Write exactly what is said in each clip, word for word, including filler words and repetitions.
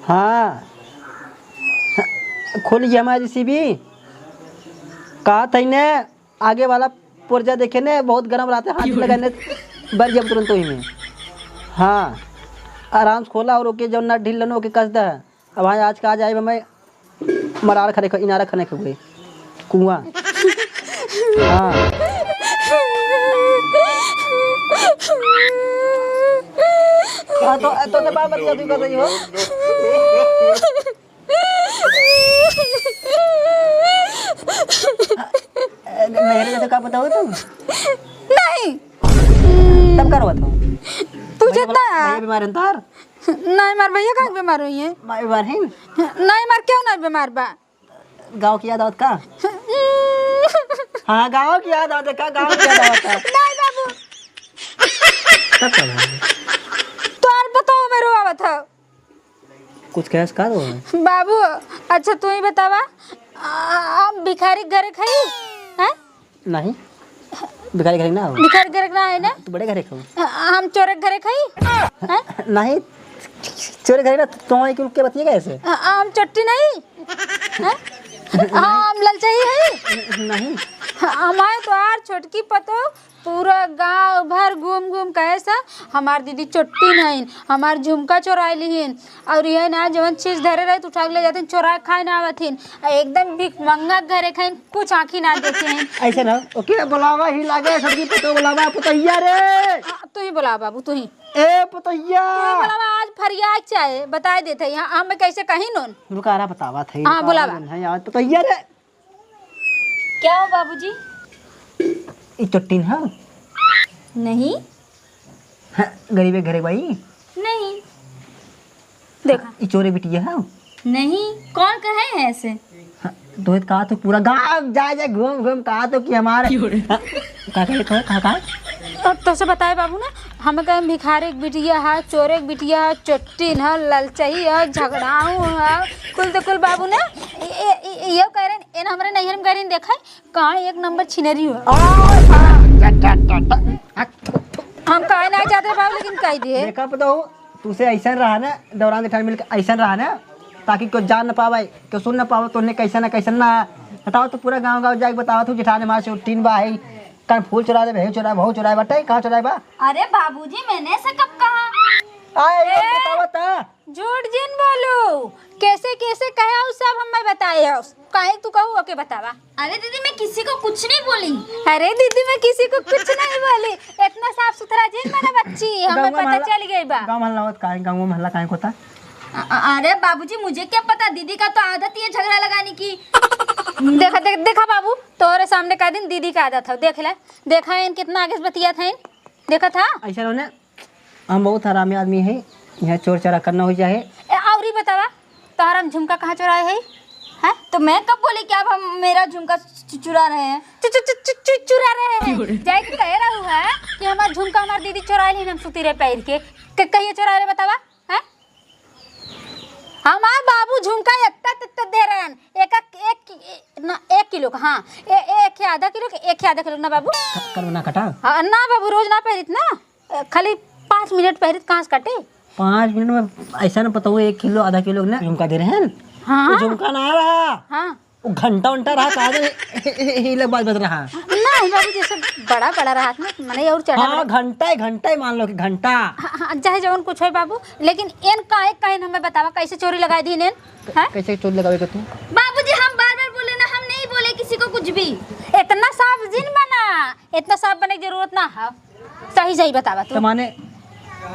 हाँ, खोल गया हमारा जेसीबी। कहा था इन्हें, आगे वाला पुर्जा देखे ने, बहुत गरम रहते, हाथ लगाने बर जब तुरंत वही में। हाँ, आराम से खोला और ओके जौन नट ढील लेनो, ओके कस दा। अब हाँ, आज का आ जाए, मैं मरार खने ख-, इनारा खने ख गए। कुआं। हाँ। हाँ, तो, तो से बात बतिया तू कर रही हो? मेरे जैसे का पता हो तुम? नहीं। तब का रोवत हो? तुझे मैं तो बीमार, मैं बीमार हूँ तार। नहीं मार भैया, काहे बीमार हुई है? मैं बीमार है। नहीं मार, क्यों नहीं बीमार बा? गाँव की याद आवत का? हाँ, गाँव की याद आवत का, गाँव की याद आवत का। नहीं बाबू। तब का बाबू? तोर बताओ मैं रोवत हूँ। कुछ कहे का रोवत है? बाबू, अच्छा तू ही बतावा, आ, हम भिखारी के घरे खाई? हैं? नहीं, भिखारी घरे ना हो। भिखारी घरे ना है ना? तू बड़े घरे खाओ। आ, हम चोरे के घरे खाई? हैं? नहीं, चोरे घरे ना, तो वहीं के बतिएगा ऐसे। आ, हम चट्टी नहीं? हैं? हम ललचाई है? नहीं। हमारे तो यार छोटकी पतो पूरा गांव भर घूम घूम कहे सा, "हमार दीदी चोट्टी नहीं, हमार झुमका चोराई लिहिन।" और ये ना, जवन चीज धरे रहे, तो उठा के ले जाते, चोरा के खाए ना आवत हिन। आ एकदम भिखमंगा के घरे खाइन, कुछ आँखी ना देखे हैं। ऐसे ना, ओके, बुलावा ही लागे, सबकी पतो बुलावा, पतोहिया रे। आ, तू ही बुलावा बाबू, तू ही। ए, पतोहिया। तू ही बुलावा, आज फरिया के चाहे, बताए देते हैं, यहाँ हमें कैसे कहीं नोन। रुका रहा, बतावा थे, हाँ, बुलावा। है यार, पतोहिया रे। क्या हो बाबूजी? ई चट्टीन है? नहीं। हाँ, गरीबे घरे बाई? नहीं। देखा। ई चोरे बिटिया है? नहीं। कौन कहे है ऐसे? हाँ, तो कहा तो पूरा गांव जा जा घूम घूम कहा तो कि हमारे, क्यों रे? हाँ, का कहे तो, कहा, कहा? अब तो से बताए बाबू ना, हम कहे भिखारी के बिटिया है, चोरे के बिटिया है, चट्टीन है, ललचही है, झगड़ाऊ है, कुल तो कुल बाबू ना, ये, ये, ये कह रहे हैं, इन हमरे नैहर में गरीन देखा है, कहाँ एक नंबर छिनरी हो। आ, आ, जा, जा, जा, जा। हम काहे ना जाते बाबू, लेकिन कह दिए। देखा पता हो, तू से ऐसा रहा ना, दौरान जेठान मिलके ऐसा रहा ना, ताकि कोई जान न पावे, कोई सुन न पावे, तो उन्हें कैसा ना कैसा ना बताओ, तो पूरा गांव गांव जाके बताओ, तू जेठान हमारे से टीन बा है, कहीं फूल चुरा दे, भैया चुरा, बहुत चुरा बटे, कहाँ चुरा बा? अरे बाबूजी, मैंने ऐसा कब कहा? आ, ये ए! बताओ, बता। झूठ जिन बोलू, कैसे कैसे कहे हो सब हमें बताए हो, काहे तू कहू ओके बतावा। अरे दीदी, मैं किसी को कुछ नहीं बोली। अरे दीदी, मैं किसी को कुछ नहीं बोली। इतना साफ सुथरा जिन बना बच्ची, हमें गाँव पता मोहल्ला, चल गई बा। गाँव मोहल्ला होत काहे, गाँव मोहल्ला काहे होता? अ-, अ-, अरे बाबूजी, मुझे क्या पता, दीदी का तो आदत ही है झगड़ा लगाने की। देखा, देख, देखा बाबू, तोरे सामने कह दिन दीदी का आदत है, देख ले, देखा इन कितना आगे से बतिया था, देखा था। ऐसा रहो ना, हम बहुत हरामी आदमी है, यहाँ चोर चोरा करना हो जाए। ए, और ही बतावा, तोहर हम झुमका कहाँ चोराए है? हैं? तो मैं कब बोली कि आप हम, मेरा झुमका चु-, चुरा रहे हैं? चु-, चु-, चु-, चु-, चु-, चुरा रहे हैं। जाए के कहे रहू है कि हमार झुमका हमार दीदी चोराए लेन, हम सुती रहे पहिर के। क-, कहिए चोराए रहे बतावा? हैं? हमार बाबू झुमका इतना, इतना दे रहे हैं। एक, एक, एक, ना, एक किलो का, हाँ। ए-, एक है आधा किलो के, एक है आधा किलो ना बाबू। क-, कल ना कटा? हाँ, ना बाबू, रोज ना पहिरित ना। खाली पाँच मिनट पहिरित कहाँ से कटे? पाँच मिनट में ऐसा ना पता हो, एक किलो, आधा किलो ना झुमका दे रहे हैं। हाँ। तो झुमका ना रहा। हाँ। वो घंटा उंटा रहा, कहा दे, ही लग बात बत रहा। नहीं बाबू, जैसे बड़ा, बड़ा रहा ना, मने और चढ़ा हाँ, बड़ा। घंटा ही, घंटा ही मान लो कि घंटा। हाँ, हाँ, चाहे जवन कुछ होए बाबू, लेकिन एन काहे, काहे हमें बतावा, कैसे चोरी लगाई दी इन्हें? हैं? कैसे चोरी लगावे के तू? बाबूजी, हम बार-बार बोले ना, हम नहीं बोले किसी को कुछ भी। इतना साफ जिन बना, इतना साफ बने की जरूरत ना है। सही सही बतावा तू। तो माने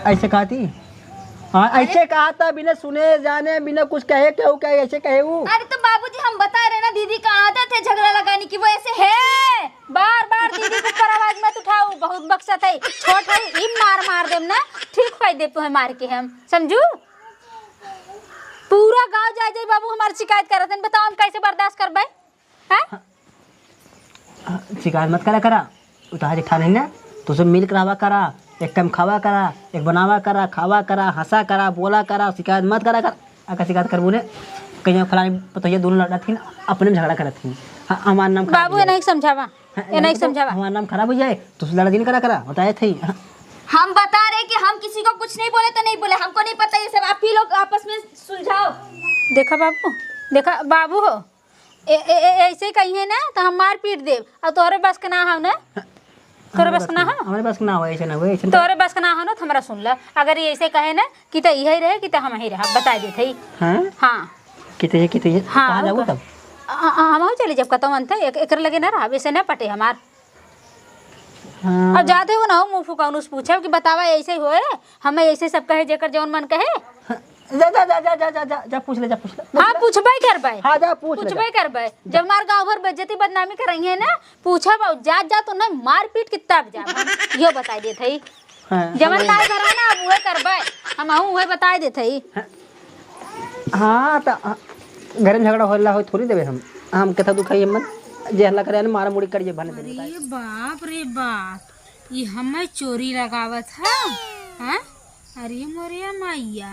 ऐसे कहा थी? हाँ, अरे ऐसे कहा था, बिना सुने जाने, बिना कुछ कहे, केहू कहे, ऐसे कहे ऊ। अरे तो बाबूजी, हम बता रहे ना, दीदी का आदत है झगड़ा लगाने की, वो ऐसे है। हे, बार बार दीदी के ऊपर आवाज मत उठाऊ, बहुत बकसत है, छोट है, ई मार मार देम ना, ठीक कर देब तुहे मार के हम, समझू? पूरा गांव जाए जाए बाबू, हमार शिकायत करत हैं, बताओ हम कैसे बर्दाश्त करबे? हैं? हाँ, शिकायत मत करा करा, उ तोहार जेठान है ना, तो उसे मिल के रहवा करा, एक टाइम खावा करा, एक बनावा करा, खावा करा, हंसा करा, बोला करा, शिकायत मत करा कर। अगर शिकायत करबू ने, कहीं फलानी पतोहिया दोनों लड़त हिन, अपने में झगड़ा करत हिन। हाँ, हमार नाम खराब बाबू, हो ये जाए। नहीं समझावा, हाँ, ये नहीं तो समझावा। हमार नाम खराब हो जाए, तो उसे लड़ा दिन करा करा, बताए थे। हाँ। हम बता रहे कि हम किसी को कुछ नहीं बोले तो नहीं बोले, हमको नहीं पता ये सब, आप ही लोग आपस में सुलझाओ। देखा बाबू, देखा बाबू हो, ए, ए, ए, ऐसे ही कहिए ना तो हम मार पीट देब। और तोहरे बस के ना हो ना, तोहरे बस के ना हो, हमरे बस के ना हो, ऐसे ना हो, ऐसे ना। तोहरे बस के ना हो ना तो हमरा सुन ला। अगर ये ऐसे कहे ना कि तो यही रहे कि तो हम ही रहा, बताई देत हई। हाँ? हाँ। किते है, किते है? हाँ, कहाँ जाबू तब? आ, आ, हम चली जब कतौ अंत एक, एकर लगे ना रहब, ऐसे ना पटे हमार। हाँ। अब जाते हो ना हो मुँह फुकाउन उस पूछब कि बतावा ऐसे होए, हमें ऐसे सब कहे जेकर जौन मन कहे। हाँ, जा, जा, पूछ ले, जा, पूछ ले, हाँ, पूछ ले। पूछबे करबे। हाँ, जा, पूछ ले, जा। पूछबे करबे। जब मार गाँव भर बेइज्जती बदनामी करइहे ना, पूछब और जात जात उन्हें मारपीट के तब जाब हम। यो बताई देत हई। हाँ, जवन हम ताई घरवा ना, अब उहे करबे। हम आहू उहे बताई देत हई। हाँ। हाँ, त, हाँ, घरे में झगड़ा होला होई, थोड़ी देबे हम। हम केथा दुखाई हमन, जे हल्ला करे, मारा मुड़ी करिए, भने देबे। अरे बाप रे बाप, ई हमें चोरी लगावत है, हाँ? अरे मोरे मैया,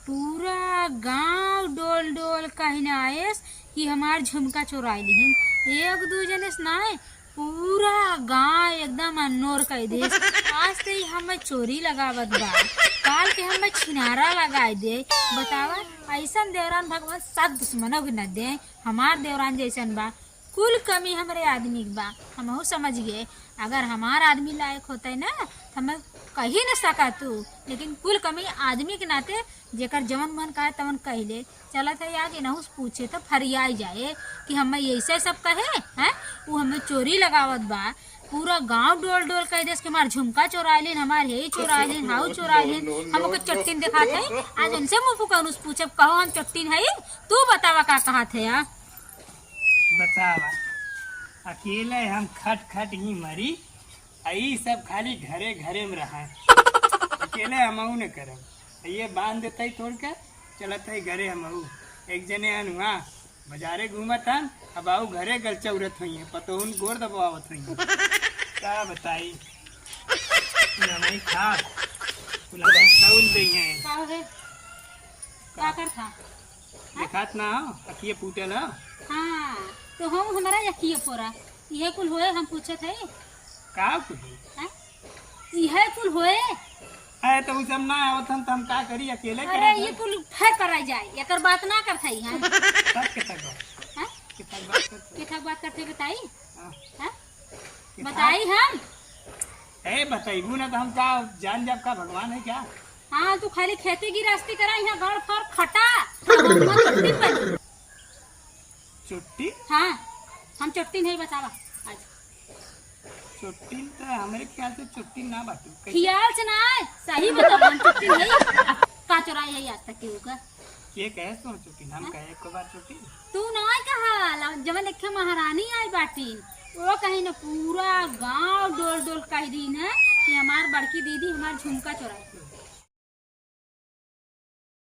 पूरा गांव डोल डोल कहिन आएस कि हमार झुमका चोराई लिहिन। एक दू जने से नाय, पूरा गांव एकदम अन्नोर कइ देस। आज त ई हमें चोरी लगावत बा, काल के हमें छिनारा लगाई दे। बतावा, ऐसन देवरान भगवान सात दुश्मनों के न दे। हमार देवरान जैसन बा, कुल कमी हमरे आदमी के बा। हमहू समझ गए, अगर हमार आदमी लायक होते ना, त हमें कही न सका तू, लेकिन कुल कमी आदमी के नाते जेकर जवन मन कहे तवन कहि ले। चलत है आज इनहू से पूछे तो फरियाई जाए कि हमें ऐसे सब कहे हैं, वो हमें चोरी लगावत बा। पूरा गांव डोल डोल कहि देस कि हमार झुमका चोराइ लेन, हमार हेई चोराइ लेन, हाउ चोराइ लेन। हम ओके चट्टिन देखात है, आज उनसे मुँह फुकाउन उस पूछब, कहो हम चट्टिन है, तू बतावा का कहत है यार? बतावा, अकेले हम खट खट ही मरी, आ ई सब खाली घरे घरे में रहा। अकेले हमहू न करब। ये बांध देते ही तोड़ के, चलत है घरे हमहू। एक जने हन हुआ, बाजारे घूमत हन, अब आऊ घरे गलचा उड़त होइहैं, पतोहुन गोड़ दबावत होइहैं। का बताई? नमई खा, कुल तौल दइहैं। का हो गए? का? का करत हा? देखात ना हो, अखिए फूटल हो। हाँ, तो हम हमारा अखिए फोरा, इहे कुल होए हम पूछत है। का कुल होए? हैं? इहे कुल होए। अरे तो उ सब ना आवत हन, तो हम का करी, अकेले अरे, करत ये हन। कुल फेर कराई जाए, एकर बात ना करत है हम। तब के तक बात? हैं? के तक बात करत हन? के तक बात करते बताई? हाँ। हैं? बताई हम? ए, बतइबू ना तो हम का जान जाब का भगवान है क्या? हाँ, तू खाली खेती गिरहस्ती करा, यहाँ गड़ फर खटा, हम चुट्टी पर। चुट्टी? हाँ, हम चुट्टी नहीं बतावा आज। चुट्टी तो हमरे ख्याल से चुट्टी ना बाटू। कैसे? ख्याल से ना है, सही बतावा, हम चुट्टी नहीं। का चोराई है आज तक केहू का? के कहे तो चुट्टी? हम हाँ? कहे एको बार चुट्टी? तू ना कहा, जवन एक महारानी आई बाटी, वो कहीं ना पूरा गांव डोल डोल कहि दीन कि हमार बड़की दीदी हमार झुमका चोराई।